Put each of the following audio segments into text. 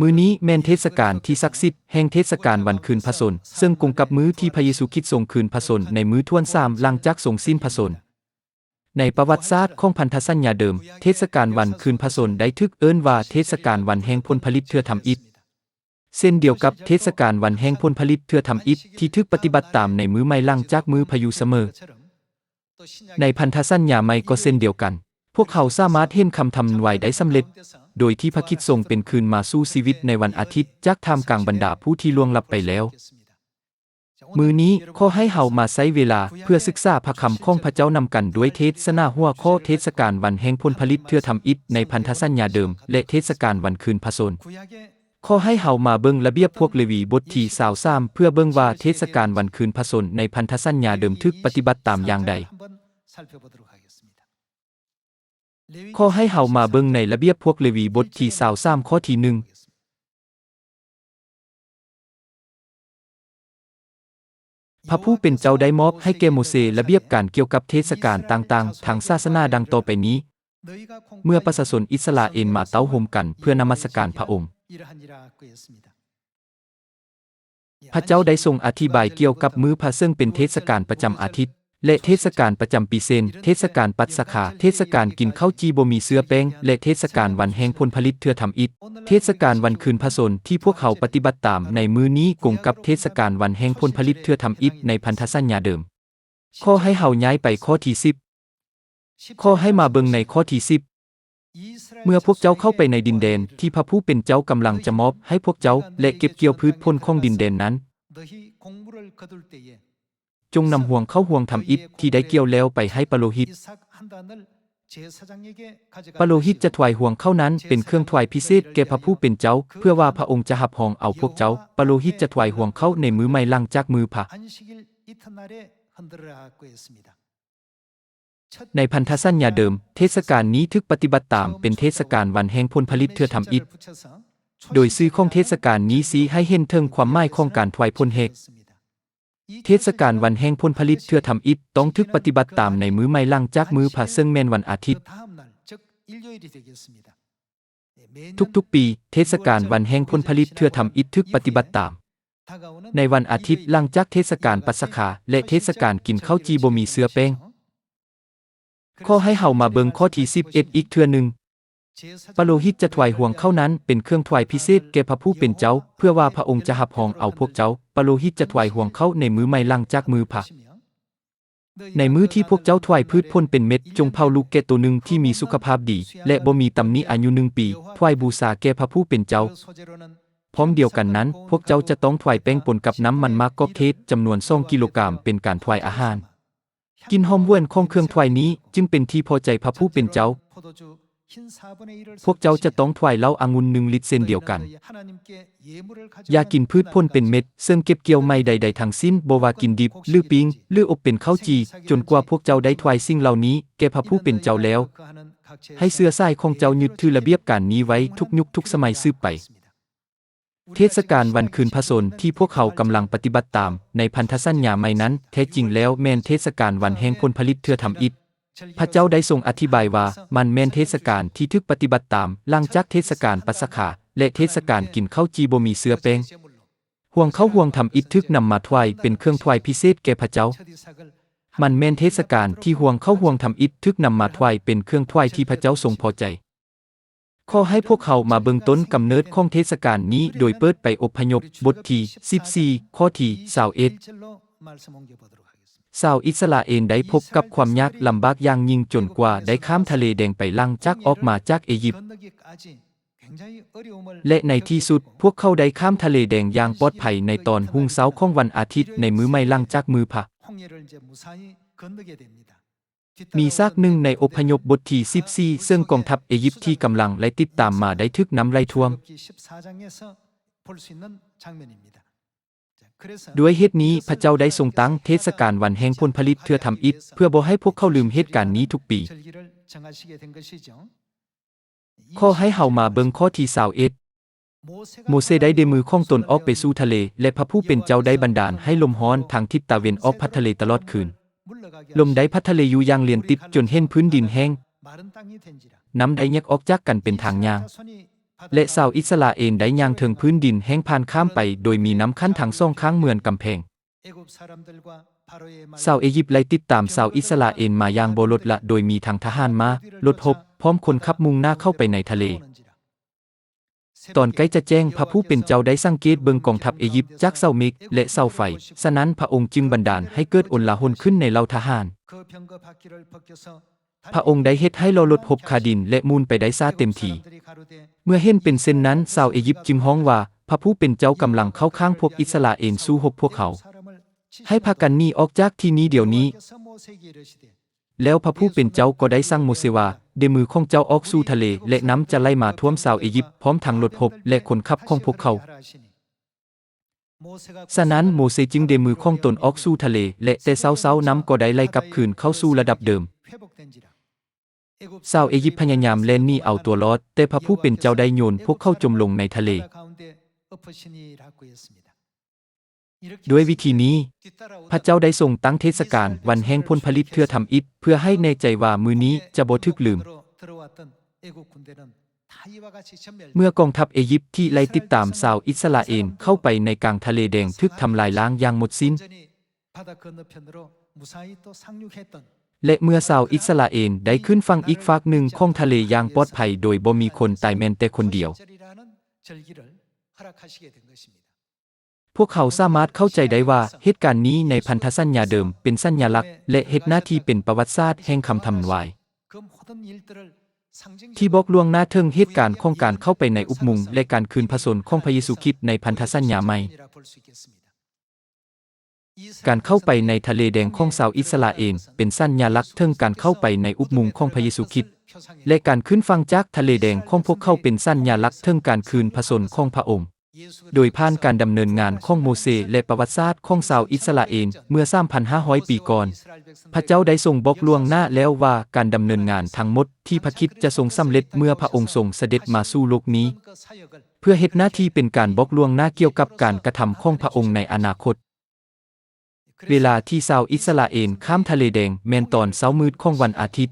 ມື້ນີ້ແມ່ນເທດສະການທີ່ສັກສິດແຫ່ງເທດສະການວັນຄືນພະຊົນ, ເຊິ່ງກົງກັບມື້ທີ່ພະເຢຊູຄຣິດຊົງຄືນພະຊົນໃນມື້ຖ້ວນສາມຫຼັງຈາກຊົງສິ້ນພະຊົນ. ໃນປະຫວັດສາດຂອງພັນທະສັນຍາເດີມ, ເທດສະການວັນຄືນພະຊົນໄດ້ຖືກເອີ້ນວ່າເທດສະການວັນແຫ່ງຜົນຜະລິດເທື່ອທຳອິດ. ເຊັ່ນດຽວກັບເທດສະການວັນແຫ່ງຜົນຜະລິດເທື່ອທຳອິດທີ່ຖືກປະຕິບັດຕາມໃນມື້ໃໝ່ຫຼັງຈາກມື້ພະເຢຊູສະເໝີ, ໃນພັນທະສັນຍາໃໝ່ກໍເຊັ່ນດຽວກັນ, ພວກເຮົາສາມາດເຫັນຄຳທຳນວາຍໄດ້ສຳເລັດ, ໂດຍທີ່ພະຄຣິດຊົງເປັນຄືນມາສູ່ຊີວິດໃນວັນອາທິດຈາກທ່າມກາງບັນດາຜູ້ທີ່ລ່ວງລັບໄປແລ້ວ. ມື້ນີ້ຂໍໃຫ້ເຮົາມາໃຊ້ເວລາເພື່ອສຶກສາພະຄຳຂອງພະເຈົ້ານຳກັນດ້ວຍເທດສະໜາຫົວຂໍ້ເທດສະການວັນແຫ່ງຜົນຜະລິດເທື່ອທຳອິດໃນພັນທະສັນຍາເດີມ ແລະ ເທດສະການວັນຄືນພະຊົນ. ຂໍໃຫ້ເຮົາມາເບິ່ງລະບຽບພວກເລວີບົດທີຊາວສາມ ເພື່ອເບິ່ງວ່າເທດສະການວັນຄືນພະຊົນໃນພັນທະສັນຍາເດີມຖືກປະຕິບັດຕາມຢ່າງໃດ. ຂໍໃຫ້ເຮົາມາເບິ່ງໃນລະບຽບພວກເລວີບົດທີຊາວສາມ ຂໍ້ທີໜຶ່ງ. ພະຜູ້ເປັນເຈົ້າໄດ້ມອບໃຫ້ແກ່ໂມເຊລະບຽບການກ່ຽວກັບເທດສະການຕ່າງໆທາງສາສະໜາດັ່ງຕໍ່ໄປນີ້, ເມື່ອປະຊາຊົນອິດສະຣາເອນມາເຕົ້າໂຮມກັນເພື່ອນະມັດສະການພະອົງ. ພະເຈົ້າໄດ້ຊົງອະທິບາຍກ່ຽວກັບມື້ພະເຊິ່ງເປັນເທດສະການປະຈຳອາທິດ ແລະ ເທດສະການປະຈຳປີ ເຊັ່ນ ເທດສະການປັດສະຄາ, ເທດສະການກິນເຂົ້າຈີ່ບໍ່ມີເຊື້ອແປ້ງ ແລະ ເທດສະການວັນແຫ່ງຜົນຜະລິດເທື່ອທຳອິດ. ເທດສະການວັນຄືນພະຊົນທີ່ພວກເຮົາປະຕິບັດຕາມໃນມື້ນີ້ກົງກັບເທດສະການວັນແຫ່ງຜົນຜະລິດເທື່ອທຳອິດໃນພັນທະສັນຍາເດີມ. ຂໍໃຫ້ເຮົາຍ້າຍໄປຂໍ້ທີສິບ. ຂໍໃຫ້ມາເບິ່ງໃນຂໍ້ທີສິບ. ເມື່ອພວກເຈົ້າເຂົ້າໄປໃນດິນແດນທີ່ພະຜູ້ເປັນເຈົ້າກຳລັງຈະມອບໃຫ້ພວກເຈົ້າ ແລະ ເກັບກ່ຽວພືດຜົນຂອງດິນແດນນັ້ນ, ຈົ່ງນຳຮວງເຂົ້າຮວງທຳອິດທີ່ໄດ້ກ່ຽວແລ້ວໄປໃຫ້ປະໂລຫິດ. ປະໂລຫິດຈະຖວາຍຮວງເຂົ້ານັ້ນເປັນເຄື່ອງຖວາຍພິເສດແກ່ພະຜູ້ເປັນເຈົ້າ, ເພື່ອວ່າພະອົງຈະຮັບຮອງເອົາພວກເຈົ້າ. ປະໂລຫິດຈະຖວາຍຮວງເຂົ້າໃນມື້ໃໝ່ຫຼັງຈາກມື້ພະ. ໃນພັນທະສັນຍາເດີມ, ເທດສະການນີ້ຖືກປະຕິບັດຕາມເປັນເທດສະການວັນແຫ່ງຜົນຜະລິດເທື່ອທຳອິດ, ໂດຍຊື່ຂອງເທດສະການນີ້ຊີ້ໃຫ້ເຫັນເຖິງຄວາມໝາຍຂອງການຖວາຍຜົນແຮກ. ເທດສະການວັນແຫ່ງຜົນຜະລິດເທື່ອທຳອິດຕ້ອງຖືກປະຕິບັດຕາມໃນມື້ໃໝ່ຫຼັງຈາກມື້ພະ, ເຊິ່ງແມ່ນວັນອາທິດ. ທຸກໆປີ, ເທດສະການວັນແຫ່ງຜົນຜະລິດເທື່ອທຳອິດຖືກປະຕິບັດຕາມໃນວັນອາທິດຫຼັງຈາກເທດສະການປັດສະຄາ ແລະ ເທດສະການກິນເຂົ້າຈີ່ບໍ່ມີເຊື້ອແປ້ງ. ຂໍໃຫ້ເຮົາມາເບິ່ງຂໍ້ທີສິບເອັດອີກເທື່ອໜຶ່ງ. ປະໂລຫິດຈະຖວາຍຮວງເຂົ້ານັ້ນເປັນເຄື່ອງຖວາຍພິເສດແກ່ພະຜູ້ເປັນເຈົ້າ, ເພື່ອວ່າພະອົງຈະຮັບຮອງເອົາພວກເຈົ້າ. ປະໂລຫິດຈະຖວາຍຮວງເຂົ້າໃນມື້ໃໝ່ຫຼັງຈາກມື້ພະ. ໃນມື້ທີ່ພວກເຈົ້າຖວາຍພືດຜົນເປັນເມັດ, ຈົ່ງເຜົາລູກແກະໂຕໜຶ່ງທີ່ມີສຸຂະພາບດີ ແລະ ບໍ່ມີຕຳໜິອາຍຸໜຶ່ງປີ, ຖວາຍບູຊາແກ່ພະຜູ້ເປັນເຈົ້າ. ພ້ອມດຽວກັນນັ້ນ, ພວກເຈົ້າຈະຕ້ອງຖວາຍແປ້ງປົນກັບນ້ຳມັນໝາກກອກເທດຈຳນວນສອງກິໂລກຣາມເປັນການຖວາຍອາຫານ. ກິ່ນຫອມຫວນຂອງເຄື່ອງຖວາຍນີ້ຈຶ່ງເປັນທີ່ພໍໃຈພະຜູ້ເປັນເຈົ້າ. ພວກເຈົ້າຈະຕ້ອງຖວາຍເຫຼົ້າອະງຸ່ນໜຶ່ງລິດເຊັ່ນດຽວກັນ. ຢ່າກິນພືດຜົນເປັນເມັດເຊິ່ງເກັບກ່ຽວໃໝ່ໃດໆທັງສິ້ນ, ບໍ່ວ່າກິນດິບ ຫຼື ປີ້ງ ຫຼື ອົບເປັນເຂົ້າຈີ່, ຈົນກວ່າພວກເຈົ້າໄດ້ຖວາຍສິ່ງເຫຼົ່ານີ້ແກ່ພະຜູ້ເປັນເຈົ້າແລ້ວ. ໃຫ້ເຊື້ອສາຍຂອງເຈົ້າຍຶດຖືລະບຽບການນີ້ໄວ້ທຸກຍຸກທຸກສະໄໝສືບໄປ. ເທດສະການວັນຄືນພະຊົນທີ່ພວກເຮົາກຳລັງປະຕິບັດຕາມໃນພັນທະສັນຍາໃໝ່ນັ້ນ, ແທ້ຈິງແລ້ວແມ່ນເທດສະການວັນແຫ່ງຜົນຜະລິດເທື່ອທຳອິດ. ພະເຈົ້າໄດ້ຊົງອະທິບາຍວ່າ ມັນແມ່ນເທດສະການທີ່ຖືກປະຕິບັດຕາມຫຼັງຈາກເທດສະການປັດສະຄາ ແລະ ເທດສະການກິນເຂົ້າຈີ່ບໍ່ມີເຊື້ອແປ້ງ. ຮວງເຂົ້າຮວງທຳອິດຖືກນຳມາຖວາຍເປັນເຄື່ອງຖວາຍພິເສດແກ່ພະເຈົ້າ. ມັນແມ່ນເທດສະການທີ່ຮວງເຂົ້າຮວງທຳອິດຖືກນຳມາຖວາຍເປັນເຄື່ອງຖວາຍທີ່ພະເຈົ້າຊົງພໍໃຈ. ຂໍໃຫ້ພວກເຮົາມາເບິ່ງຕົ້ນກຳເນີດຂອງເທດສະການນີ້ໂດຍເປີດໄປອົບພະຍົບບົດທີສິບສີ່ ຂໍ້ທີຊາວເອັດ. ຊາວອິດສະຣາເອນໄດ້ພົບກັບຄວາມຍາກລຳບາກຢ່າງຍິ່ງຈົນກວ່າໄດ້ຂ້າມທະເລແດງໄປຫຼັງຈາກອອກມາຈາກເອຢິບ. ແລະ ໃນທີ່ສຸດ, ພວກເຂົາໄດ້ຂ້າມທະເລແດງຢ່າງປອດໄພໃນຕອນຮຸ່ງເຊົ້າຂອງວັນອາທິດໃນມື້ໃໝ່ຫຼັງຈາກມື້ພະ. ມີສາກໜຶ່ງໃນອົບພະຍົບບົດທີສິບສີ່ ເຊິ່ງກອງທັບເອຢິບທີ່ກຳລັງໄລ່ຕິດຕາມມາໄດ້ຖືກນ້ຳໄຫຼຖ້ວມ. ດ້ວຍເຫດນີ້, ພະເຈົ້າໄດ້ຊົງຕັ້ງເທດສະການວັນແຫ່ງຜົນຜະລິດເທື່ອທຳອິດ ເພື່ອບໍ່ໃຫ້ພວກເຂົາລືມເຫດການນີ້ທຸກປີ. ຂໍໃຫ້ເຮົາມາເບິ່ງຂໍ້ທີຊາວເອັດ. ໂມເຊໄດ້ເດມືຂອງຕົນອອກໄປສູ່ທະເລ ແລະ ພະຜູ້ເປັນເຈົ້າໄດ້ບັນດານໃຫ້ລົມຮ້ອນທາງທິດຕາເວັນອອກພັດທະເລຕະຫຼອດຄືນ. ລົມໄດ້ພັດທະເລຢູ່ຢ່າງລຽນຕິດຈົນເຫັນພື້ນດິນແຫ້ງ. ນ້ຳໄດ້ແຍກອອກຈາກກັນເປັນທາງຍ່າງ. ແລະ ຊາວອິດສະຣາເອນໄດ້ຍ່າງເທິງພື້ນດິນແຫ້ງຜ່ານຂ້າມໄປ ໂດຍມີນ້ຳຂັ້ນທັງສອງຂ້າງເໝືອນກຳແພງ. ຊາວເອຢິບໄລ່ຕິດຕາມຊາວອິດສະຣາເອນມາຢ່າງບໍ່ລົດລະ ໂດຍມີທັງທະຫານມ້າ, ລົດຮົບ, ພ້ອມຄົນຂັບມຸ່ງໜ້າເຂົ້າໄປໃນທະເລ. ຕອນໃກ້ຈະແຈ້ງ, ພະຜູ້ເປັນເຈົ້າໄດ້ສັງເກດເບິ່ງກອງທັບເອຢິບຈາກເສົາເມັກ ແລະ ເສົາໄຟ, ສະນັ້ນພະອົງຈຶ່ງບັນດານໃຫ້ເກີດໂອນລາຫົນຂຶ້ນໃນເຫຼົ່າທະຫານ. ພະອົງໄດ້ເຮັດໃຫ້ລໍ້ລົບຄາດິນ ແລະ ໝູນໄປໄດ້ຊ້າເຕັມທີ. ເມື່ອເຫັນເປັນເຊັ່ນນັ້ນ, ຊາວເອຢິບຈຶ່ງຮ້ອງວ່າ, ພະຜູ້ເປັນເຈົ້າກຳລັງເຂົ້າຂ້າງພວກອິດສະຣາເອນສູ້ຮົບພວກເຮົາ. ໃຫ້ພາກັນໜີອອກຈາກທີ່ນີ້ດຽວນີ້. ແລ້ວພະຜູ້ເປັນເຈົ້າກໍໄດ້ສັ່ງໂມເຊວ່າ, ເດມືຂອງເຈົ້າອອກສູ່ທະເລ ແລະ ນ້ຳຈະໄຫຼມາຖ້ວມຊາວເອຢິບ, ພ້ອມທັງລົດຮົບ ແລະ ຄົນຂັບຂອງພວກເຂົາ. ສະນັ້ນໂມເຊຈຶ່ງເດມືຂອງຕົນອອກສູ່ທະເລ, ແລະ ແຕ່ເຊົ້າໆນ້ຳກໍໄດ້ໄຫຼກັບຄືນເຂົ້າສູ່ລະດັບເດີມ. ຊາວເອຢິບພະຍາຍາມແລ່ນໜີເອົາຕົວລອດ, ແຕ່ພະຜູ້ເປັນເຈົ້າໄດ້ໂຍນພວກເຂົາຈົມລົງໃນທະເລ. ດ້ວຍວິທີນີ້, ພະເຈົ້າໄດ້ຊົງຕັ້ງເທດສະການວັນແຫ່ງຜົນຜະລິດເທື່ອທຳອິດ, ເພື່ອໃຫ້ແນ່ໃຈວ່າມື້ນີ້ຈະບໍ່ຖືກລືມ. ເມື່ອກອງທັບເອຢິບທີ່ໄລ່ຕິດຕາມຊາວອິດສະຣາເອນເຂົ້າໄປໃນກາງທະເລແດງຖືກທຳລາຍລ້າງຢ່າງໝົດສິ້ນ, ແລະ ເມື່ອຊາວອິດສະຣາເອນໄດ້ຂຶ້ນຝັ່ງອີກຟາກໜຶ່ງຂອງທະເລຢ່າງປອດໄພໂດຍບໍ່ມີຄົນຕາຍແມ້ນແຕ່ຄົນດຽວ, ພວກເຂົາສາມາດເຂົ້າໃຈໄດ້ວ່າເຫດການນີ້ໃນພັນທະສັນຍາເດີມເປັນສັນຍາລັກ ແລະ ເຮັດໜ້າທີ່ເປັນປະຫວັດສາດແຫ່ງຄຳທຳນາຍ ທີ່ບອກລ່ວງໜ້າເຖິງເຫດການຂອງການເຂົ້າໄປໃນອຸບມຸງ ແລະ ການຄືນພະຊົນຂອງພະເຢຊູຄຣິດໃນພັນທະສັນຍາໃໝ່. ການເຂົ້າໄປໃນທະເລແດງຂອງຊາວອິດສະຣາເອນເປັນສັນຍາລັກເຖິງການເຂົ້າໄປໃນອຸບມຸງຂອງພະເຢຊູຄຣິດ, ແລະ ການຂຶ້ນຝັ່ງຈາກທະເລແດງຂອງພວກເຂົາເປັນສັນຍາລັກເຖິງການຄືນພະຊົນຂອງພະອົງ. ໂດຍຜ່ານການດຳເນີນງານຂອງໂມເຊ ແລະ ປະຫວັດສາດຂອງຊາວອິດສະຣາເອນເມື່ອສາມພັນຫ້າຮ້ອຍປີກ່ອນ, ພະເຈົ້າໄດ້ຊົງບອກລ່ວງໜ້າແລ້ວວ່າການດຳເນີນງານທັງໝົດທີ່ພະຄຣິດຈະຊົງສຳເລັດເມື່ອພະອົງຊົງສະເດັດມາສູ່ໂລກນີ້, ເພື່ອເຮັດໜ້າທີ່ເປັນການບອກລ່ວງໜ້າກ່ຽວກັບການກະທຳຂອງພະອົງໃນອະນາຄົດ. ເວລາທີ່ຊາວອິດສະຣາເອນຂ້າມທະເລແດງແມ່ນຕອນເຊົ້າມືດຂອງວັນອາທິດ.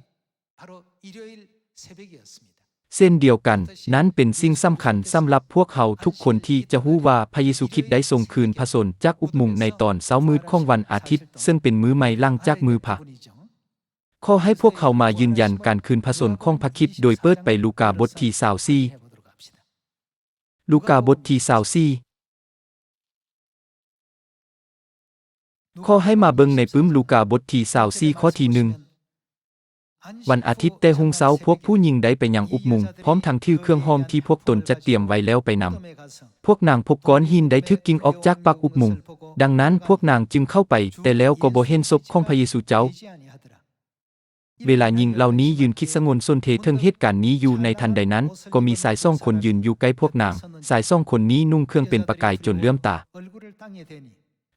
ເຊັ່ນດຽວກັນ, ນັ້ນເປັນສິ່ງສຳຄັນສຳລັບພວກເຮົາທຸກຄົນທີ່ຈະຮູ້ວ່າພະເຢຊູຄຣິດໄດ້ຊົງຄືນພະຊົນຈາກອຸບມຸງໃນຕອນເຊົ້າມືດຂອງວັນອາທິດ, ເຊິ່ງເປັນມື້ໃໝ່ຫຼັງຈາກມື້ພະ. ຂໍໃຫ້ພວກເຮົາມາຢືນຢັນການຄືນພະຊົນຂອງພະຄຣິດໂດຍເປີດໄປລູກາບົດທີຊາວສີ່. ລູກາບົດທີຊາວສີ່. ຂໍໃຫ້ມາເບິ່ງໃນປຶ້ມລູກາບົດທີຊາວສີ່ ຂໍ້ທີໜຶ່ງ. ວັນອາທິດແຕ່ຮຸ່ງເຊົ້າ, ພວກຜູ້ຍິງໄດ້ໄປຍັງອຸບມຸງ, ພ້ອມທັງຖືເຄື່ອງຫອມທີ່ພວກຕົນຈັດຕຽມໄວ້ແລ້ວໄປນຳ. ພວກນາງພົບກ້ອນຫີນໄດ້ຖືກກິ້ງອອກຈາກປາກອຸບມຸງ, ດັ່ງນັ້ນພວກນາງຈຶ່ງເຂົ້າໄປ, ແຕ່ແລ້ວກໍບໍ່ເຫັນສົບຂອງພະເຢຊູເຈົ້າ. ເວລາຍິງເຫຼົ່ານີ້ຢືນຄິດສະຫງົນສົນເທເຖິງເຫດການນີ້ຢູ່ໃນທັນໃດນັ້ນ, ກໍມີຊາຍສອງຄົນຢືນຢູ່ໃກ້ພວກນາງ. ຊາຍສອງຄົນນີ້ນຸ່ງເຄື່ອງເປັນປະກາຍຈົນເຫຼື້ອມຕາ.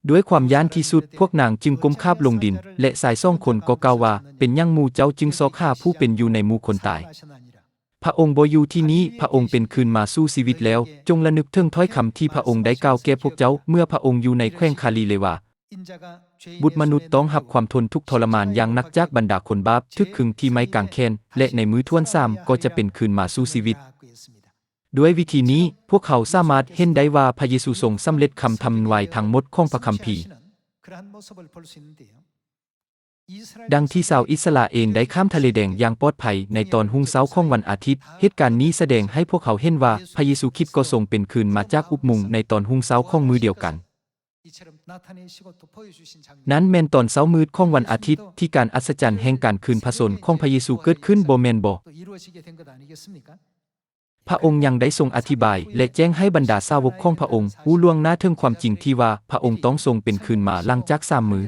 ດ້ວຍຄວາມຢ້ານທີ່ສຸດ, ພວກນາງຈຶ່ງກົ້ມຄາບລົງດິນ, ແລະ ຊາຍສອງຄົນກໍກ່າວວ່າ, ເປັນຫຍັງໝູ່ເຈົ້າຈຶ່ງຊອກຫາຜູ້ເປັນຢູ່ໃນໝູ່ຄົນຕາຍ? ພະອົງບໍ່ຢູ່ທີ່ນີ້, ພະອົງເປັນຄືນມາສູ່ຊີວິດແລ້ວ. ຈົ່ງລະນຶກເຖິງຖ້ອຍຄຳທີ່ພະອົງໄດ້ກ່າວແກ່ພວກເຈົ້າ ເມື່ອພະອົງຢູ່ໃນແຂວງຄາລີເລວາ. ບຸດມະນຸດຕ້ອງຮັບຄວາມທົນທຸກທໍລະມານຢ່າງໜັກຈາກບັນດາຄົນບາບ, ຖືກຂຶງທີ່ໄມ້ກາງແຂນ, ແລະ ໃນມື້ຖ້ວນສາມກໍຈະເປັນຄືນມາສູ່ຊີວິດ. ດ້ວຍວິທີນີ້, ພວກເຮົາສາມາດເຫັນໄດ້ວ່າພະເຢຊູຊົງສຳເລັດຄຳທຳນາຍທັງໝົດຂອງພະຄຳພີ. ດັ່ງທີ່ຊາວອິດສະຣາເອນໄດ້ຂ້າມທະເລແດງຢ່າງປອດໄພໃນຕອນຮຸ່ງເຊົ້າຂອງວັນອາທິດ, ເຫດການນີ້ສະແດງໃຫ້ພວກເຮົາເຫັນວ່າ ພະເຢຊູຄຣິດກໍຊົງເປັນຄືນມາຈາກອຸບມຸງໃນຕອນຮຸ່ງເຊົ້າຂອງມື້ດຽວກັນ. ນັ້ນແມ່ນຕອນເຊົ້າມືດຂອງວັນອາທິດ ທີ່ການອັດສະຈັນແຫ່ງການຄືນພະຊົນຂອງພະເຢຊູເກີດຂຶ້ນ, ບໍ່ແມ່ນບໍ? ພະອົງຍັງໄດ້ຊົງອະທິບາຍ ແລະ ແຈ້ງໃຫ້ບັນດາສາວົກຂອງພະອົງຮູ້ລ່ວງໜ້າເຖິງຄວາມຈິງທີ່ວ່າ ພະອົງຕ້ອງຊົງເປັນຄືນມາຫຼັງຈາກສາມມື້.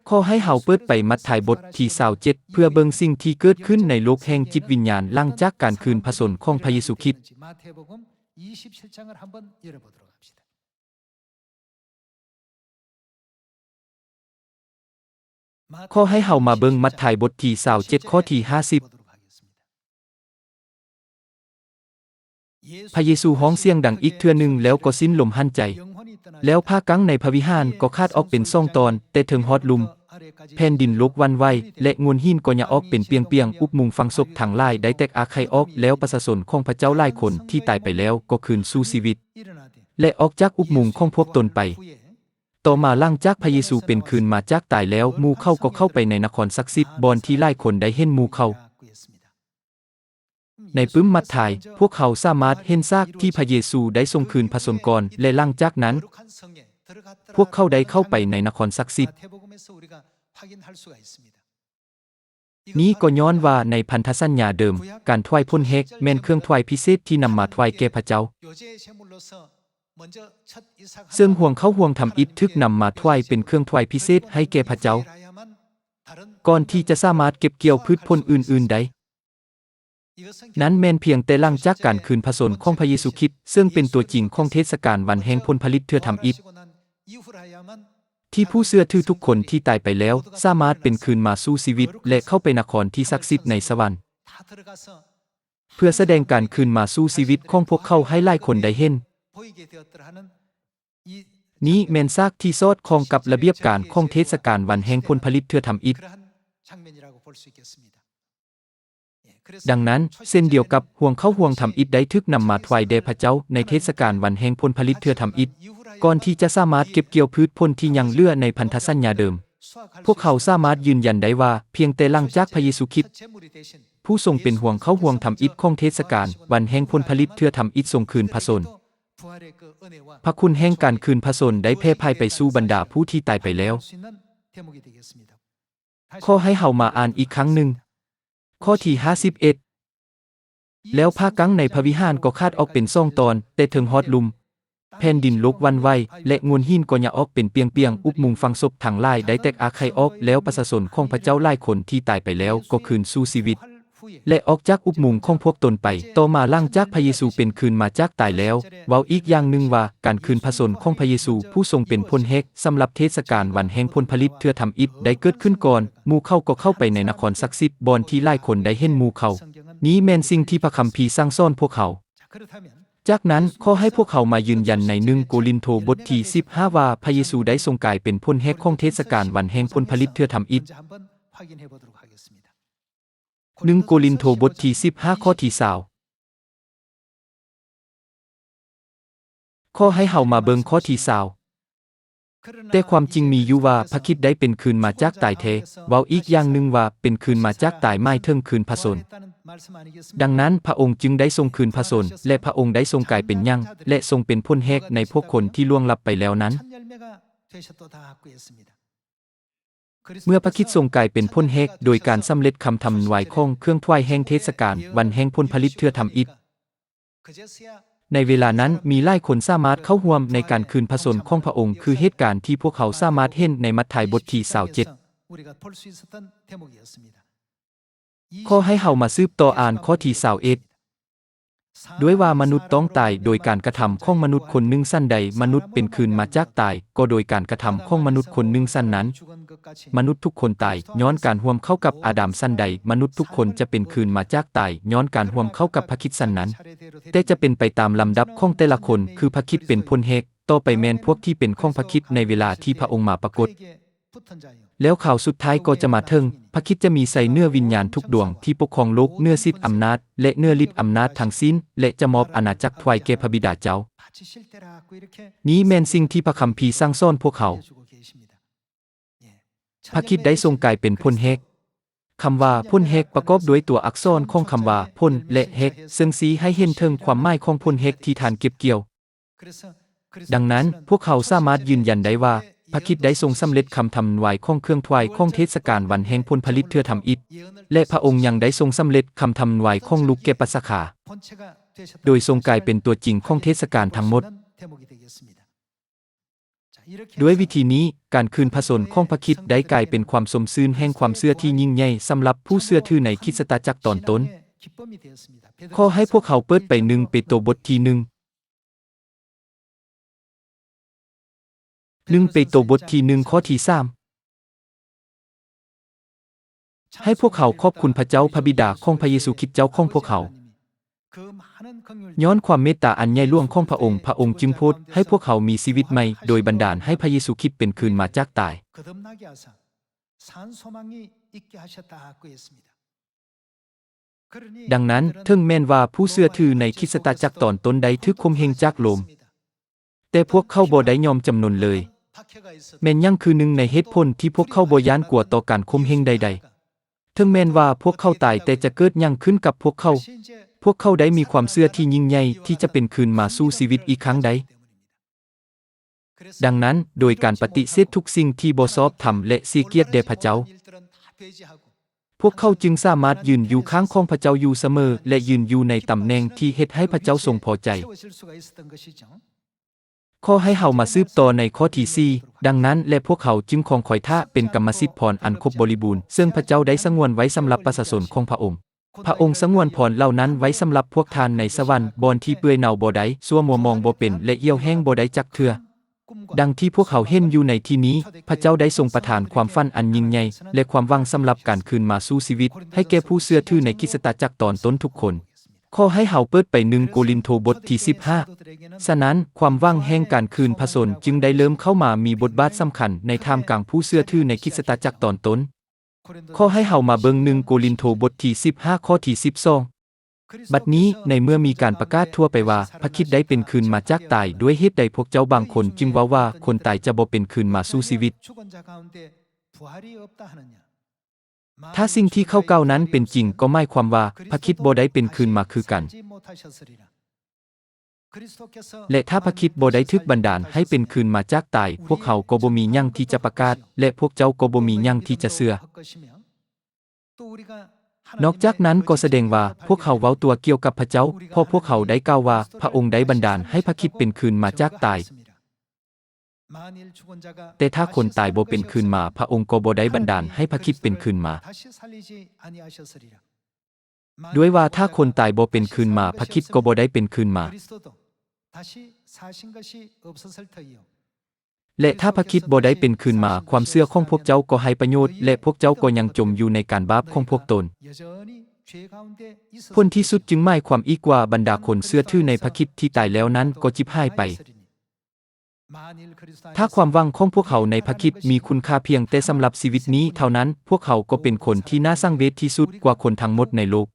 ຂໍໃຫ້ເຮົາເປີດໄປມັດທາຍບົດທີຊາວເຈັດ ເພື່ອເບິ່ງສິ່ງທີ່ເກີດຂຶ້ນໃນໂລກແຫ່ງຈິດວິນຍານຫຼັງຈາກການຄືນພະຊົນຂອງພະເຢຊູຄຣິດ. ຂໍໃຫ້ເຮົາມາເບິ່ງມັດທາຍບົດທີຊາວເຈັດ ຂໍ້ທີຫ້າສິບ. ພະເຢຊູຮ້ອງສຽງດັງອີກເທື່ອໜຶ່ງ ແລ້ວກໍສິ້ນລົມຫາຍໃຈ. ແລ້ວຜ້າກັ້ງໃນພະວິຫານກໍຂາດອອກເປັນສອງຕອນ, ແຕ່ເຖິງຮອດລຸ່ມ. ແຜ່ນດິນໂລກຫວັ່ນໄຫວ ແລະໂງ່ນຫີນກໍຫຍາອອກເປັນປ່ຽງໆ, ອຸບມຸງຝັງສົບທັງຫຼາຍໄດ້ແຕກອາກໄຂອອກ, ແລ້ວປະຊາຊົນຂອງພະເຈົ້າຫຼາຍຄົນທີ່ຕາຍໄປແລ້ວກໍຄືນສູ່ຊີວິດ ແລະອອກຈາກອຸບມຸງຂອງພວກຕົນໄປ. ຕໍ່ມາຫຼັງຈາກພະເຢຊູເປັນຄືນມາຈາກຕາຍແລ້ວ, ໝູ່ເຂົາກໍເຂົ້າໄປໃນນະຄອນສັກສິດ ບ່ອນທີ່ຫຼາຍຄົນໄດ້ເຫັນໝູ່ເຂົາ. ໃນປຶ້ມມັດທາຍ, ພວກເຮົາສາມາດເຫັນສາກທີ່ພະເຢຊູໄດ້ສົ່ງຄືນພະຊົນກ່ອນ ແລະ ຫຼັງຈາກນັ້ນ, ພວກເຂົາໄດ້ເຂົ້າໄປໃນນະຄອນສັກສິດ. ນີ້ກໍຍ້ອນວ່າໃນພັນທະສັນຍາເດີມ, ການຖວາຍຜົນແຮກແມ່ນເຄື່ອງຖວາຍພິເສດທີ່ນຳມາຖວາຍແກ່ພະເຈົ້າ. ເຊິ່ງຮວງເຂົ້າຮວງທຳອິດຖືກນຳມາຖວາຍເປັນເຄື່ອງຖວາຍພິເສດໃຫ້ແກ່ພະເຈົ້າ, ກ່ອນທີ່ຈະສາມາດເກັບກ່ຽວພືດຜົນອື່ນໆໄດ້. ນັ້ນແມ່ນພຽງແຕ່ຫຼັງຈາກການຄືນພະຊົນຂອງພະເຢຊູຄຣິດ, ເຊິ່ງເປັນຕົວຈິງຂອງເທດສະການວັນແຫ່ງຜົນຜະລິດເທື່ອທຳອິດ, ທີ່ຜູ້ເຊື່ອຖືທຸກຄົນທີ່ຕາຍໄປແລ້ວ ສາມາດເປັນຄືນມາສູ່ຊີວິດ ແລະ ເຂົ້າໄປນະຄອນທີ່ສັກສິດໃນສະຫວັນ, ເພື່ອສະແດງການຄືນມາສູ່ຊີວິດຂອງພວກເຂົາໃຫ້ຫຼາຍຄົນໄດ້ເຫັນ. ນີ້ແມ່ນສາກທີ່ສອດຄ່ອງກັບລະບຽບການຂອງເທດສະການວັນແຫ່ງຜົນຜະລິດເທື່ອທຳອິດ. ດັ່ງນັ້ນ, ເຊັ່ນດຽວກັບຮວງເຂົ້າຮວງທຳອິດໄດ້ຖືກນຳມາຖວາຍແດ່ພະເຈົ້າໃນເທດສະການວັນແຫ່ງຜົນຜະລິດເທື່ອທຳອິດ, ກ່ອນທີ່ຈະສາມາດເກັບກ່ຽວພືດຜົນທີ່ຍັງເຫຼືອໃນພັນທະສັນຍາເດີມ, ພວກເຮົາສາມາດຢືນຢັນໄດ້ວ່າ ພຽງແຕ່ຫຼັງຈາກພະເຢຊູຄຣິດ, ຜູ້ຊົງເປັນຮວງເຂົ້າຮວງທຳອິດຂອງເທດສະການວັນແຫ່ງຜົນຜະລິດເທື່ອທຳອິດ ຊົງຄືນພະຊົນ, ພະຄຸນແຫ່ງການຄືນພະຊົນໄດ້ແຜ່ພາຍໄປສູ່ບັນດາຜູ້ທີ່ຕາຍໄປແລ້ວ. ຂໍໃຫ້ເຮົາມາອ່ານອີກຄັ້ງໜຶ່ງ. ຂໍ້ທີຫ້າສິບເອັດ ແລ້ວຜ້າກັ້ງໃນພະວິຫານກໍຂາດອອກເປັນສອງຕອນ ແຕ່ເທິງຮອດລຸ່ມ, ແຜ່ນດິນໂລກຫວັ່ນໄຫວ ແລະໂງ່ນຫີນກໍຫຍາອອກເປັນປ່ຽງໆ, ອຸບມຸງຝັງສົບທັງຫຼາຍໄດ້ແຕກອາກໄຂອອກ, ແລ້ວປະຊາຊົນຂອງພະເຈົ້າຫຼາຍຄົນທີ່ຕາຍໄປແລ້ວກໍຄືນສູ່ຊີວິດ ແລະ ອອກຈາກອຸບມຸງຂອງພວກຕົນໄປ. ຕໍ່ມາຫຼັງຈາກພະເຢຊູເປັນຄືນມາຈາກຕາຍແລ້ວ, ເວົ້າອີກຢ່າງໜຶ່ງວ່າ ການຄືນພະຊົນຂອງພະເຢຊູຜູ້ຊົງເປັນຜົນແຮກສຳລັບເທດສະການວັນແຫ່ງຜົນຜະລິດເທື່ອທຳອິດໄດ້ເກີດຂຶ້ນກ່ອນ, ໝູ່ເຂົາກໍເຂົ້າໄປໃນນະຄອນສັກສິດ ບ່ອນທີ່ຫຼາຍຄົນໄດ້ເຫັນໝູ່ເຂົາ. ນີ້ແມ່ນສິ່ງທີ່ພະຄຳພີສັ່ງສອນພວກເຮົາ. ຈາກນັ້ນ, ຂໍໃຫ້ພວກເຮົາມາຢືນຢັນໃນໜຶ່ງໂກລິນໂທບົດທີສິບຫ້າວ່າ ພະເຢຊູໄດ້ຊົງກາຍເປັນຜົນແຮກຂອງເທດສະການວັນແຫ່ງຜົນຜະລິດເທື່ອທຳອິດ. ໜຶ່ງໂກລິນໂທບົດທີສິບຫ້າ ຂໍ້ທີຊາວ. ຂໍໃຫ້ເຮົາມາເບິ່ງຂໍ້ທີຊາວ. ແຕ່ຄວາມຈິງມີຢູ່ວ່າພະຄຣິດໄດ້ເປັນຄືນມາຈາກຕາຍແທ້. ເວົ້າອີກຢ່າງໜຶ່ງວ່າ ເປັນຄືນມາຈາກຕາຍໝາຍເຖິງຄືນພະຊົນ. ດັ່ງນັ້ນ, ພະອົງຈຶ່ງໄດ້ຊົງຄືນພະຊົນ ແລະ ພະອົງໄດ້ຊົງກາຍເປັນຫຍັງ ແລະ ຊົງເປັນຜົນແຮກໃນພວກຄົນທີ່ລ່ວງລັບໄປແລ້ວນັ້ນ. ເມື່ອພະຄຣິດຊົງກາຍເປັນຜົນແຮກໂດຍການສຳເລັດຄຳທຳນວາຍຂອງເຄື່ອງຖວາຍແຫ່ງເທດສະການວັນແຫ່ງຜົນຜະລິດເທື່ອທຳອິດ, ໃນເວລານັ້ນມີຫຼາຍຄົນສາມາດເຂົ້າຮ່ວມໃນການຄືນພະຊົນຂອງພະອົງ, ຄືເຫດການທີ່ພວກເຮົາສາມາດເຫັນໃນມັດທາຍບົດທີຊາວເຈັດ. ຂໍໃຫ້ເຮົາມາສືບຕໍ່ອ່ານຂໍ້ທີຊາວເອັດ ດ້ວຍວ່າມະນຸດຕ້ອງຕາຍໂດຍການກະທຳຂອງມະນຸດຄົນໜຶ່ງ, ສັນໃດມະນຸດເປັນຄືນມາຈາກຕາຍ ກໍໂດຍການກະທຳຂອງມະນຸດຄົນໜຶ່ງສັນນັ້ນ. ມະນຸດທຸກຄົນຕາຍຍ້ອນການຮ່ວມເຂົ້າກັບອາດາມ, ສັນໃດມະນຸດທຸກຄົນຈະເປັນຄືນມາຈາກຕາຍຍ້ອນການຮ່ວມເຂົ້າກັບພະຄຣິດສັນນັ້ນ. ແຕ່ຈະເປັນໄປຕາມລຳດັບຂອງແຕ່ລະຄົນ, ຄືພະຄຣິດເປັນຜົນແຮກ, ຕໍ່ໄປແມ່ນພວກທີ່ເປັນຂອງພະຄຣິດໃນເວລາທີ່ພະອົງມາປາກົດ. ແລ້ວຂ່າວສຸດທ້າຍກໍຈະມາເຖິງ, ພະຄຣິດຈະມີໄຊເໜືອວິນຍານທຸກດວງທີ່ປົກຄອງໂລກ, ເໜືອສິດອຳນາດ ແລະ ເໜືອລິດອຳນາດທັງສິ້ນ, ແລະ ຈະມອບອານາຈັກຖວາຍແກ່ພະບິດາເຈົ້າ. ນີ້ແມ່ນສິ່ງທີ່ພະຄຳພີສັ່ງສອນພວກເຮົາ. ພະຄຣິດໄດ້ຊົງກາຍເປັນຜົນແຮກ. ຄຳວ່າຜົນແຮກປະກອບດ້ວຍຕົວອັກສອນຂອງຄຳວ່າຜົນ ແລະ ແຮກ, ເຊິ່ງຊີ້ໃຫ້ເຫັນເຖິງຄວາມໝາຍຂອງຜົນແຮກທີ່ທ່ານເກັບກ່ຽວ. ດັ່ງນັ້ນ, ພວກເຮົາສາມາດຢືນຢັນໄດ້ວ່າ ພະຄຣິດໄດ້ຊົງສຳເລັດຄຳທຳນວາຍຂອງເຄື່ອງຖວາຍຂອງເທດສະການວັນແຫ່ງຜົນຜະລິດເທື່ອທຳອິດ, ແລະ ພະອົງຍັງໄດ້ຊົງສຳເລັດຄຳທຳນວາຍຂອງລູກແກະປັດສະຄາ, ໂດຍຊົງກາຍເປັນຕົວຈິງຂອງເທດສະການທັງໝົດ. ດ້ວຍວິທີນີ້, ການຄືນພະຊົນຂອງພະຄຣິດໄດ້ກາຍເປັນຄວາມຊົມຊື່ນແຫ່ງຄວາມເຊື່ອທີ່ຍິ່ງໃຫຍ່ສຳລັບຜູ້ເຊື່ອຖືໃນຄຣິສຕະຈັກຕອນຕົ້ນ. ຂໍໃຫ້ພວກເຮົາເປີດໄປໜຶ່ງເປໂຕບົດທີໜຶ່ງ. ໜຶ່ງເປໂຕບົດທີໜຶ່ງ ຂໍ້ທີສາມ. ໃຫ້ພວກເຮົາຂອບຄຸນພະເຈົ້າພະບິດາຂອງພະເຢຊູຄຣິດເຈົ້າຂອງພວກເຮົາ. ຍ້ອນຄວາມເມດຕາອັນໃຫຍ່ຫຼວງຂອງພະອົງ, ພະອົງຈຶ່ງໂຜດໃຫ້ພວກເຮົາມີຊີວິດໃໝ່ ໂດຍບັນດານໃຫ້ພະເຢຊູຄຣິດເປັນຄືນມາຈາກຕາຍ. ດັ່ງນັ້ນ, ເຖິງແມ່ນວ່າຜູ້ເຊື່ອຖືໃນຄຣິສຕະຈັກຕອນຕົ້ນໄດ້ຖືກຂົ່ມເຫງຈາກໂລມ, ແຕ່ພວກເຂົາບໍ່ໄດ້ຍອມຈຳນົນເລີຍ. ແມ່ນຫຍັງຄືໜຶ່ງໃນເຫດຜົນທີ່ພວກເຂົາບໍ່ຢ້ານກົວຕໍ່ການຂົ່ມເຫງໃດໆ? ເຖິງແມ່ນວ່າພວກເຂົາຕາຍ, ແຕ່ຈະເກີດຫຍັງຂຶ້ນກັບພວກເຂົາ? ພວກເຂົາໄດ້ມີຄວາມເຊື່ອທີ່ຍິ່ງໃຫຍ່ທີ່ຈະເປັນຄືນມາສູ່ຊີວິດອີກຄັ້ງໃດ? ດັ່ງນັ້ນ, ໂດຍການປະຕິເສດທຸກສິ່ງທີ່ບໍ່ຊອບທຳ ແລະ ເສຍກຽດແດ່ພະເຈົ້າ, ພວກເຂົາຈຶ່ງສາມາດຢືນຢູ່ຂ້າງຂອງພະເຈົ້າຢູ່ສະເໝີ ແລະ ຢືນຢູ່ໃນຕຳແໜ່ງທີ່ເຮັດໃຫ້ພະເຈົ້າຊົງພໍໃຈ. ຂໍໃຫ້ເຮົາມາສືບຕໍ່ໃນຂໍ້ທີສີ່, ດັ່ງນັ້ນແລະ ພວກເຮົາຈຶ່ງຄອງຄອຍຖ້າເປັນກຳມະສິດພອນອັນຄົບບໍລິບູນ ເຊິ່ງພະເຈົ້າໄດ້ສະຫງວນໄວ້ສຳລັບປະຊາຊົນຂອງພະອົງ. ພະອົງສະຫງວນພອນເຫຼົ່ານັ້ນໄວ້ສຳລັບພວກທ່ານໃນສະຫວັນ, ບ່ອນທີ່ເປື່ອຍເນົ່າບໍ່ໄດ້, ຊົ່ວມົວມອງບໍ່ເປັນ ແລະ ຫ່ຽວແຫ້ງບໍ່ໄດ້ຈັກເທື່ອ. ດັ່ງທີ່ພວກເຮົາເຫັນຢູ່ໃນທີ່ນີ້, ພະເຈົ້າໄດ້ຊົງປະທານຄວາມຝັນອັນຍິ່ງໃຫຍ່ ແລະ ຄວາມຫວັງສຳລັບການຄືນມາສູ່ຊີວິດ ໃຫ້ແກ່ຜູ້ເຊື່ອຖືໃນຄຣິສຕະຈັກຕອນຕົ້ນທຸກຄົນ. ຂໍໃຫ້ເຮົາເປີດໄປໜຶ່ງໂກລິນໂທບົດທີສິບຫ້າ. ສະນັ້ນ, ຄວາມຫວັງແຫ່ງການຄືນພະຊົນຈຶ່ງໄດ້ເລີ່ມເຂົ້າມາມີບົດບາດສຳຄັນໃນທ່າມກາງຜູ້ເຊື່ອຖືໃນຄຣິສຕະຈັກຕອນຕົ້ນ. ຂໍໃຫ້ເຮົາມາເບິ່ງໜຶ່ງໂກລິນໂທບົດທີສິບຫ້າ ຂໍ້ທີສິບສອງ. ບັດນີ້, ໃນເມື່ອມີການປະກາດທົ່ວໄປວ່າພະຄຣິດໄດ້ເປັນຄືນມາຈາກຕາຍ, ດ້ວຍເຫດໃດພວກເຈົ້າບາງຄົນຈຶ່ງເວົ້າວ່າຄົນຕາຍຈະບໍ່ເປັນຄືນມາສູ່ຊີວິດ? ຖ້າສິ່ງທີ່ເຂົາກ່າວນັ້ນເປັນຈິງ, ກໍໝາຍຄວາມວ່າພະຄຣິດບໍ່ໄດ້ເປັນຄືນມາຄືກັນ. ແລະ ຖ້າພະຄຣິດບໍ່ໄດ້ຖືກບັນດານໃຫ້ເປັນຄືນມາຈາກຕາຍ, ພວກເຮົາກໍບໍ່ມີຫຍັງທີ່ຈະປະກາດ, ແລະ ພວກເຈົ້າກໍບໍ່ມີຫຍັງທີ່ຈະເຊື່ອ. ນອກຈາກນັ້ນກໍສະແດງວ່າພວກເຮົາເວົ້າຕົວະກ່ຽວກັບພະເຈົ້າ, ເພາະພວກເຮົາໄດ້ກ່າວວ່າພະອົງໄດ້ບັນດານໃຫ້ພະຄຣິດເປັນຄືນມາຈາກຕາຍ. ແຕ່ຖ້າຄົນຕາຍບໍ່ເປັນຄືນມາ, ພະອົງກໍບໍ່ໄດ້ບັນດານໃຫ້ພະຄຣິດເປັນຄືນມາ. ດ້ວຍວ່າຖ້າຄົນຕາຍບໍ່ເປັນຄືນມາ, ພະຄຣິດກໍບໍ່ໄດ້ເປັນຄືນມາ. ແລະ ຖ້າພະຄຣິດບໍ່ໄດ້ເປັນຄືນມາ, ຄວາມເຊື່ອຂອງພວກເຈົ້າກໍໄຮ້ປະໂຫຍດ, ແລະ ພວກເຈົ້າກໍຍັງຈົມຢູ່ໃນການບາບຂອງພວກຕົນ. ຜົນທີ່ສຸດຈຶ່ງໝາຍຄວາມອີກວ່າບັນດາຄົນເຊື່ອຖືໃນພະຄຣິດທີ່ຕາຍແລ້ວນັ້ນກໍຈິບຫາຍໄປ. ຖ້າຄວາມຫວັງຂອງພວກເຮົາໃນພະຄຣິດມີຄຸນຄ່າພຽງແຕ່ສຳລັບຊີວິດນີ້ເທົ່ານັ້ນ, ພວກເຮົາກໍເປັນຄົນທີ່ໜ້າສັງເວດທີ່ສຸດກວ່າຄົນທັງໝົດໃນໂລກ.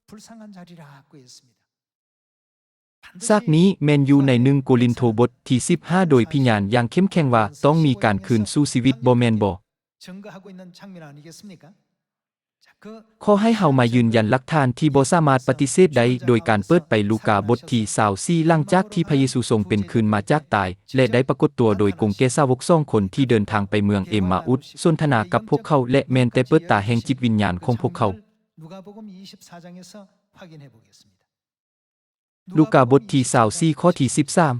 ສາກນີ້ແມ່ນຢູ່ໃນໜຶ່ງໂກລິນໂທບົດທີສິບຫ້າ ໂດຍພະຍານຢ່າງເຂັ້ມແຂງວ່າຕ້ອງມີການຄືນສູ່ຊີວິດ, ບໍ່ແມ່ນບໍ? ຂໍໃຫ້ເຮົາມາຢືນຢັນຫຼັກຖານທີ່ບໍ່ສາມາດປະຕິເສດໄດ້ ໂດຍການເປີດໄປລູກາບົດທີຊາວສີ່ ຫຼັງຈາກທີ່ພະເຢຊູຊົງເປັນຄືນມາຈາກຕາຍ ແລະ ໄດ້ປາກົດຕົວໂດຍກົງແກ່ສາວົກສອງຄົນທີ່ເດີນທາງໄປເມືອງເອມມາອຸດ, ສົນທະນາກັບພວກເຂົາ ແລະ ແມ່ນແຕ່ເປີດຕາແຫ່ງຈິດວິນຍານຂອງພວກເຂົາ. ລູກາບົດທີຊາວສີ່ ຂໍ້ທີສິບສາມ.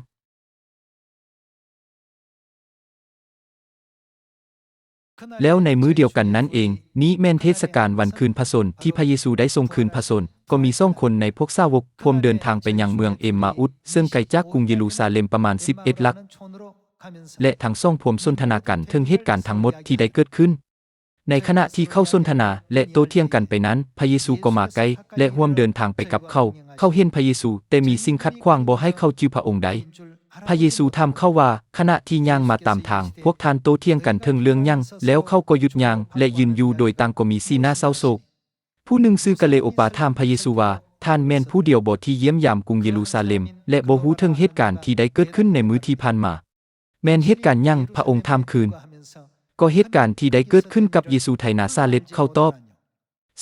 ແລ້ວໃນມື້ດຽວກັນນັ້ນເອງ, ນີ້ແມ່ນເທດສະການວັນຄືນພະຊົນ ທີ່ພະເຢຊູໄດ້ຊົງຄືນພະຊົນ, ກໍມີສອງຄົນໃນພວກສາວົກພວມເດີນທາງໄປຍັງເມືອງເອມມາອຸດ, ເຊິ່ງໄກຈາກກຸງເຢຣູຊາເລັມປະມານສິບເອັດຫຼັກ, ແລະ ທັງສອງພວມສົນທະນາກັນເຖິງເຫດການທັງໝົດທີ່ໄດ້ເກີດຂຶ້ນ. ໃນຂະນະທີ່ເຂົາສົນທະນາ ແລະ ໂຕ້ຖຽງກັນໄປນັ້ນ, ພະເຢຊູກໍມາໃກ້ ແລະ ຮ່ວມເດີນທາງໄປກັບເຂົາ. ເຂົາເຫັນພະເຢຊູ, ແຕ່ມີສິ່ງຂັດຂວາງບໍ່ໃຫ້ເຂົາຈື່ພະອົງໄດ້. ພະເຢຊູຖາມເຂົາວ່າ, ຂະນະທີ່ຍ່າງມາຕາມທາງ, ພວກທ່ານໂຕ້ຖຽງກັນເຖິງເລື່ອງຫຍັງ? ແລ້ວເຂົາກໍຢຸດຍ່າງ ແລະ ຢືນຢູ່ໂດຍຕ່າງກໍມີສີໜ້າເສົ້າໂສກ. ຜູ້ໜຶ່ງຊື່ກາເລໂອປາຖາມພະເຢຊູວ່າ, ທ່ານແມ່ນຜູ້ດຽວບໍທີ່ຢ້ຽມຢາມກຸງເຢຣູຊາເລັມ ແລະ ບໍ່ຮູ້ເຖິງເຫດການທີ່ໄດ້ເກີດຂຶ້ນໃນມື້ທີ່ຜ່ານມາ? ແມ່ນເຫດການຫຍັງ? ພະອົງຖາມຄືນ. ກໍເຫດການທີ່ໄດ້ເກີດຂຶ້ນກັບເຢຊູໄທນາຊາເລັດ, ເຂົາຕອບ.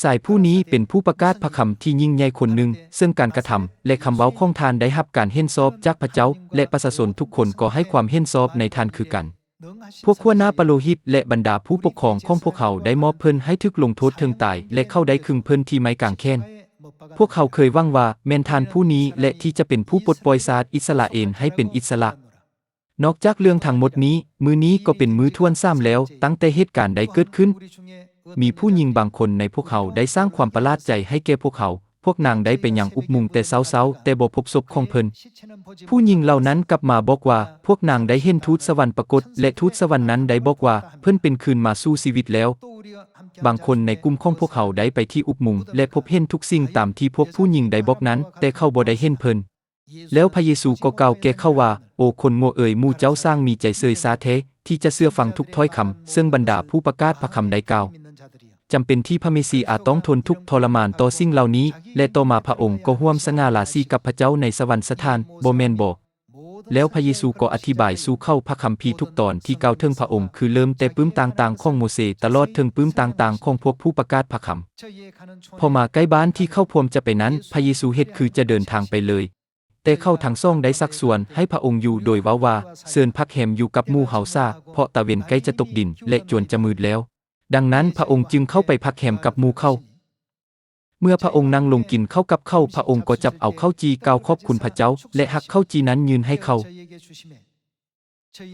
ຊາຍຜູ້ນີ້ເປັນຜູ້ປະກາດພະຄຳທີ່ຍິ່ງໃຫຍ່ຄົນໜຶ່ງ, ເຊິ່ງການກະທຳ ແລະ ຄຳເວົ້າຂອງທ່ານໄດ້ຮັບການເຫັນຊອບຈາກພະເຈົ້າ, ແລະ ປະຊາຊົນທຸກຄົນກໍໃຫ້ຄວາມເຫັນຊອບໃນທ່ານຄືກັນ. ພວກຫົວໜ້າປະໂລຫິດ ແລະ ບັນດາຜູ້ປົກຄອງຂອງພວກເຮົາໄດ້ມອບເພິ່ນໃຫ້ຖືກລົງໂທດເຖິງຕາຍ, ແລະ ເຂົາໄດ້ຄຶງເພິ່ນທີ່ໄມ້ກາງແຂນ. ພວກເຂົາເຄີຍຫວັງວ່າແມ່ນທ່ານຜູ້ນີ້ແຫຼະທີ່ຈະເປັນຜູ້ປົດປ່ອຍຊາດອິດສະຣາເອນໃຫ້ເປັນອິດສະຫຼະ. ນອກຈາກເລື່ອງທັງໝົດນີ້, ມື້ນີ້ກໍເປັນມື້ຖ້ວນສາມແລ້ວ ຕັ້ງແຕ່ເຫດການໄດ້ເກີດຂຶ້ນ. ມີຜູ້ຍິງບາງຄົນໃນພວກເຮົາໄດ້ສ້າງຄວາມປະຫຼາດໃຈໃຫ້ແກ່ພວກເຮົາ. ພວກນາງໄດ້ໄປຍັງອຸບມຸງແຕ່ເຊົ້າໆ, ແຕ່ບໍ່ພົບສົບຂອງເພິ່ນ. ຜູ້ຍິງເຫຼົ່ານັ້ນກັບມາບອກວ່າ, ພວກນາງໄດ້ເຫັນທູດສະຫວັນປາກົດ, ແລະ ທູດສະຫວັນນັ້ນໄດ້ບອກວ່າ ເພິ່ນເປັນຄືນມາສູ່ຊີວິດແລ້ວ. ບາງຄົນໃນກຸ່ມຂອງພວກເຮົາໄດ້ໄປທີ່ອຸບມຸງ ແລະ ພົບເຫັນທຸກສິ່ງຕາມທີ່ພວກຜູ້ຍິງໄດ້ບອກນັ້ນ, ແຕ່ເຂົາບໍ່ໄດ້ເຫັນເພິ່ນ. ແລ້ວພະເຢຊູກໍກ່າວແກ່ເຂົາວ່າ, ໂອຄົນໂງ່ເອີຍ, ໝູ່ເຈົ້າຊ່າງມີໃຈເຊີຍຊາແທ້ ທີ່ຈະເຊື່ອຟັງທຸກຖ້ອຍຄຳ ເຊິ່ງບັນດາຜູ້ປະກາດພະຄຳໄດ້ກ່າວ. ຈຳເປັນທີ່ພະເມຊີອາຕ້ອງທົນທຸກທໍລະມານຕໍ່ສິ່ງເຫຼົ່ານີ້ ແລະ ຕໍ່ມາພະອົງກໍຮ່ວມສະຫງ່າລາສີກັບພະເຈົ້າໃນສະຫວັນສະຖານ, ບໍ່ແມ່ນບໍ? ແລ້ວພະເຢຊູກໍອະທິບາຍສູ່ເຂົາພະຄຳພີທຸກຕອນທີ່ກ່າວເຖິງພະອົງ, ຄືເລີ່ມແຕ່ປຶ້ມຕ່າງໆຂອງໂມເຊ ຕະຫຼອດເຖິງປຶ້ມຕ່າງໆຂອງພວກຜູ້ປະກາດພະຄຳ. ພໍມາໃກ້ບ້ານທີ່ເຂົາພວມຈະໄປນັ້ນ, ພະເຢຊູເຮັດຄືຈະເດີນທາງໄປເລີຍ. ແຕ່ເຂົາທັງສອງໄດ້ຊັກຊວນໃຫ້ພະອົງຢູ່ໂດຍເວົ້າວ່າ, ເຊີນພັກແຮມຢູ່ກັບໝູ່ເຮົາຊາ, ເພາະຕາເວັນໃກ້ຈະຕົກດິນ ແລະ ຈວນຈະມືດແລ້ວ. ດັ່ງນັ້ນພະອົງຈຶ່ງເຂົ້າໄປພັກແຮມກັບໝູ່ເຂົາ. ເມື່ອພະອົງນັ່ງລົງກິນເຂົ້າກັບເຂົາ, ພະອົງກໍຈັບເອົາເຂົ້າຈີ່, ກ່າວຂອບຄຸນພະເຈົ້າ ແລະ ຫັກເຂົ້າຈີ່ນັ້ນຍື່ນໃຫ້ເຂົາ.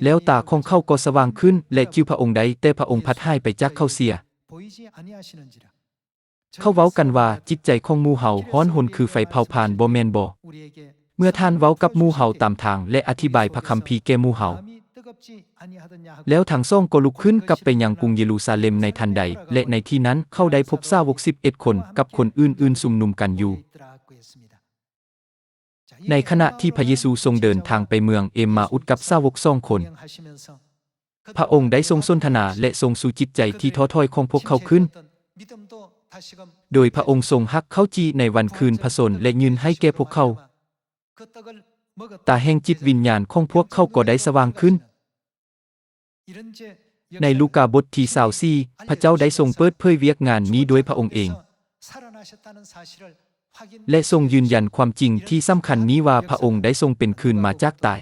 ແລ້ວຕາຂອງເຂົາກໍສະຫວ່າງຂຶ້ນ ແລະ ຈື່ພະອົງໄດ້, ແຕ່ພະອົງພັດຫາຍໄປຈາກເຂົາເສຍ. ເຂົາເວົ້າກັນວ່າ, ຈິດໃຈຂອງໝູ່ເຮົາຮ້ອນຮົນຄືໄຟເຜົາຜານ, ບໍ່ແມ່ນບໍ? ເມື່ອທ່ານເວົ້າກັບໝູ່ເຮົາຕາມທາງ ແລະ ອະທິບາຍພະຄຳພີແກ່ໝູ່ເຮົາ. ແລ້ວທັງສອງກໍລຸກຂຶ້ນກັບໄປຍັງກຸງເຢຣູຊາເລັມໃນທັນໃດ, ແລະ ໃນທີ່ນັ້ນເຂົາໄດ້ພົບສາວົກສິບເອັດຄົນ ກັບຄົນອື່ນໆຊຸມນຸມກັນຢູ່. ໃນຂະນະທີ່ພະເຢຊູຊົງເດີນທາງໄປເມືອງເອມມາອຸດກັບສາວົກສອງຄົນ, ພະອົງໄດ້ຊົງສົນທະນາ ແລະ ຊົງຊູຈິດໃຈທີ່ທໍ້ຖອຍຂອງພວກເຂົາຂຶ້ນ, ໂດຍພະອົງຊົງຫັກເຂົ້າຈີ່ໃນວັນຄືນພະຊົນ ແລະ ຍື່ນໃຫ້ແກ່ພວກເຂົາ. ຕາແຫ່ງຈິດວິນຍານຂອງພວກເຂົາກໍໄດ້ສະຫວ່າງຂຶ້ນ. ໃນລູກາບົດທີຊາວສີ່, ພະເຈົ້າໄດ້ຊົງເປີດເຜີຍວຽກງານນີ້ດ້ວຍພະອົງເອງ ແລະ ຊົງຢືນຢັນຄວາມຈິງທີ່ສຳຄັນນີ້ວ່າ ພະອົງໄດ້ຊົງເປັນຄືນມາຈາກຕາຍ.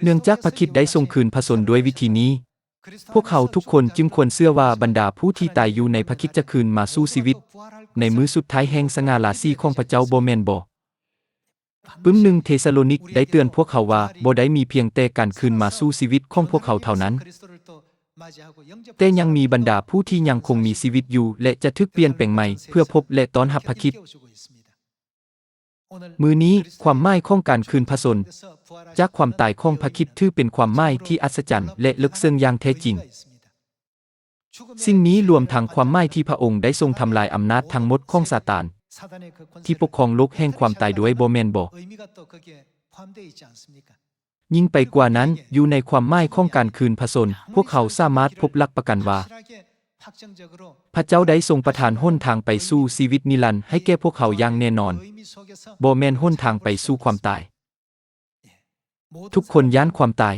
ເນື່ອງຈາກພະຄຣິດໄດ້ຊົງຄືນພະຊົນດ້ວຍວິທີນີ້, ພວກເຮົາທຸກຄົນຈຶ່ງຄວນເຊື່ອວ່າບັນດາຜູ້ທີ່ຕາຍຢູ່ໃນພະຄຣິດຈະຄືນມາສູ່ຊີວິດໃນມື້ສຸດທ້າຍແຫ່ງສະຫງ່າລາສີຂອງພະເຈົ້າ, ບໍ່ແມ່ນບໍ? ປຶ້ມໜຶ່ງເທສະໂລນິກໄດ້ເຕືອນພວກເຮົາວ່າ ບໍ່ໄດ້ມີພຽງແຕ່ການຄືນມາສູ່ຊີວິດຂອງພວກເຮົາເທົ່ານັ້ນ, ແຕ່ຍັງມີບັນດາຜູ້ທີ່ຍັງຄົງມີຊີວິດຢູ່ ແລະ ຈະຖືກປ່ຽນແປງໃໝ່ເພື່ອພົບ ແລະ ຕ້ອນຮັບພະຄຣິດ. ມື້ນີ້, ຄວາມໝາຍຂອງການຄືນພະຊົນ, ຈາກຄວາມຕາຍຂອງພະຄຣິດ ຖືເປັນຄວາມໝາຍທີ່ອັດສະຈັນ ແລະ ເລິກເຊິ່ງຢ່າງແທ້ຈິງ. ສິ່ງນີ້ລວມທັງຄວາມໝາຍທີ່ພະອົງໄດ້ຊົງທຳລາຍອຳນາດທັງໝົດຂອງຊາຕານ ທີ່ປົກຄອງໂລກແຫ່ງຄວາມຕາຍດ້ວຍ, ບໍ່ແມ່ນບໍ? ຍິ່ງໄປກວ່ານັ້ນ, ຢູ່ໃນຄວາມໝາຍຂອງການຄືນພະຊົນ, ພວກເຮົາສາມາດພົບຫຼັກປະກັນວ່າ ພະເຈົ້າໄດ້ຊົງປະທານຫົນທາງໄປສູ່ຊີວິດນິລັນໃຫ້ແກ່ພວກເຮົາຢ່າງແນ່ນອນ, ບໍ່ແມ່ນຫົນທາງໄປສູ່ຄວາມຕາຍ. ທຸກຄົນຢ້ານຄວາມຕາຍ.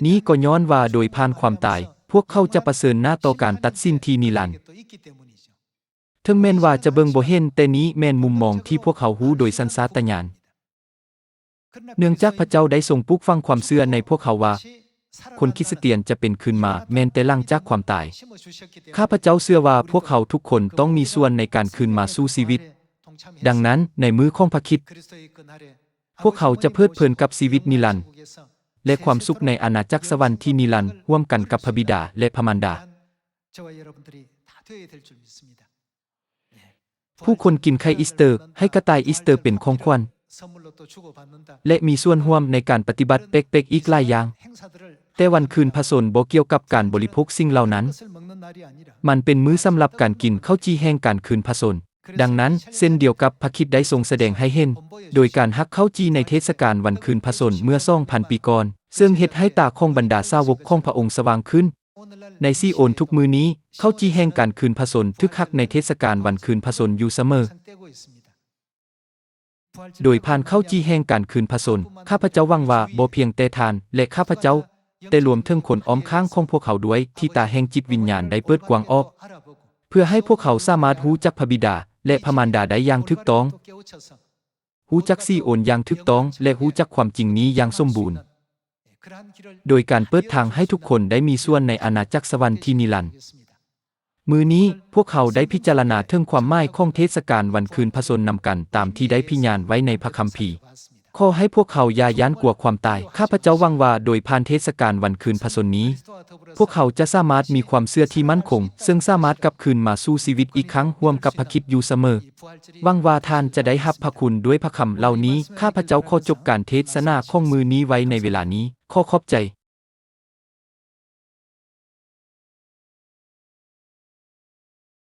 ນີ້ກໍຍ້ອນວ່າໂດຍຜ່ານຄວາມຕາຍ, ພວກເຂົາຈະປະເຊີນໜ້າຕໍ່ການຕັດສິນທີ່ນິລັນ. ເຖິງແມ່ນວ່າຈະເບິ່ງບໍ່ເຫັນ, ແຕ່ນີ້ແມ່ນມຸມມອງທີ່ພວກເຮົາຮູ້ໂດຍສັນຊາດຕະຍານ. ເນື່ອງຈາກພະເຈົ້າໄດ້ຊົງປູກຝັງຄວາມເຊື່ອໃນພວກເຮົາວ່າ ຄົນຄຣິສຕຽນຈະເປັນຄືນມາແມ່ນແຕ່ຫຼັງຈາກຄວາມຕາຍ. ຂ້າພະເຈົ້າເຊື່ອວ່າພວກເຮົາທຸກຄົນຕ້ອງມີສ່ວນໃນການຄືນມາສູ່ຊີວິດ. ດັ່ງນັ້ນ, ໃນມື້ຂອງພະຄຣິດ, ພວກເຮົາຈະເພີດເພີນກັບຊີວິດນິລັນ ແລະ ຄວາມສຸກໃນອານາຈັກສະຫວັນທີ່ນິລັນ ຮ່ວມກັນກັບພະບິດາ ແລະ ພະມານດາ. ຜູ້ຄົນກິນໄຂ່ອີສເຕີ, ໃຫ້ກະຕ່າຍອີສເຕີເປັນຂອງຂວັນ ແລະ ມີສ່ວນຮ່ວມໃນການປະຕິບັດແປກໆອີກຫຼາຍຢ່າງ. ແຕ່ວັນຄືນພະຊົນບໍ່ກ່ຽວກັບການບໍລິໂພກສິ່ງເຫຼົ່ານັ້ນ. ມັນເປັນມື້ສຳລັບການກິນເຂົ້າຈີ່ແຫ່ງການຄືນພະຊົນ. ດັ່ງນັ້ນ, ເຊັ່ນດຽວກັບພະຄຣິດໄດ້ຊົງສະແດງໃຫ້ເຫັນ ໂດຍການຫັກເຂົ້າຈີ່ໃນເທດສະການວັນຄືນພະຊົນເມື່ອສອງພັນປີກ່ອນ, ເຊິ່ງເຮັດໃຫ້ຕາຂອງບັນດາສາວົກຂອງພະອົງສະຫວ່າງຂຶ້ນ. ໃນຊີໂອນທຸກມື້ນີ້, ເຂົ້າຈີ່ແຫ່ງການຄືນພະຊົນຖືກຫັກໃນເທດສະການວັນຄືນພະຊົນຢູ່ສະເໝີ. ໂດຍຜ່ານເຂົ້າຈີ່ແຫ່ງການຄືນພະຊົນ, ຂ້າພະເຈົ້າຫວັງວ່າບໍ່ພຽງແຕ່ທ່ານ ແລະ ຂ້າພະເຈົ້າ, ແຕ່ລວມເຖິງຄົນອ້ອມຂ້າງຂອງພວກເຮົາດ້ວຍ ທີ່ຕາແຫ່ງຈິດວິນຍານໄດ້ເປີດກວ້າງອອກ, ເພື່ອໃຫ້ພວກເຮົາສາມາດຮູ້ຈັກພະບິດາ ແລະ ພະມານດາໄດ້ຢ່າງຖືກຕ້ອງ, ຮູ້ຈັກຊີໂອນຢ່າງຖືກຕ້ອງ ແລະ ຮູ້ຈັກຄວາມຈິງນີ້ຢ່າງສົມບູນ, ໂດຍການເປີດທາງໃຫ້ທຸກຄົນໄດ້ມີສ່ວນໃນອານາຈັກສະຫວັນທີ່ນິລັນ. ມື້ນີ້, ພວກເຮົາໄດ້ພິຈາລະນາເຖິງຄວາມໝາຍຂອງເທດສະການວັນຄືນພະຊົນນຳກັນ ຕາມທີ່ໄດ້ພິຍານໄວ້ໃນພະຄຳພີ. ຂໍໃຫ້ພວກເຮົາຢ່າຢ້ານກົວຄວາມຕາຍ. ຂ້າພະເຈົ້າຫວັງວ່າໂດຍຜ່ານເທດສະການວັນຄືນພະຊົນນີ້, ພວກເຮົາຈະສາມາດມີຄວາມເຊື່ອທີ່ໝັ້ນຄົງ, ເຊິ່ງສາມາດກັບຄືນມາສູ່ຊີວິດອີກຄັ້ງຮ່ວມກັບພະຄຣິດຢູ່ສະເໝີ. ຫວັງວ່າທ່ານຈະໄດ້ຮັບພະຄຸນດ້ວຍພະຄຳເຫຼົ່ານີ້. ຂ້າພະເຈົ້າຂໍຈົບການເທດສະໜາຂອງມື້ນີ້ໄວ້ໃນເວລານີ້. ຂໍຂອບໃຈ.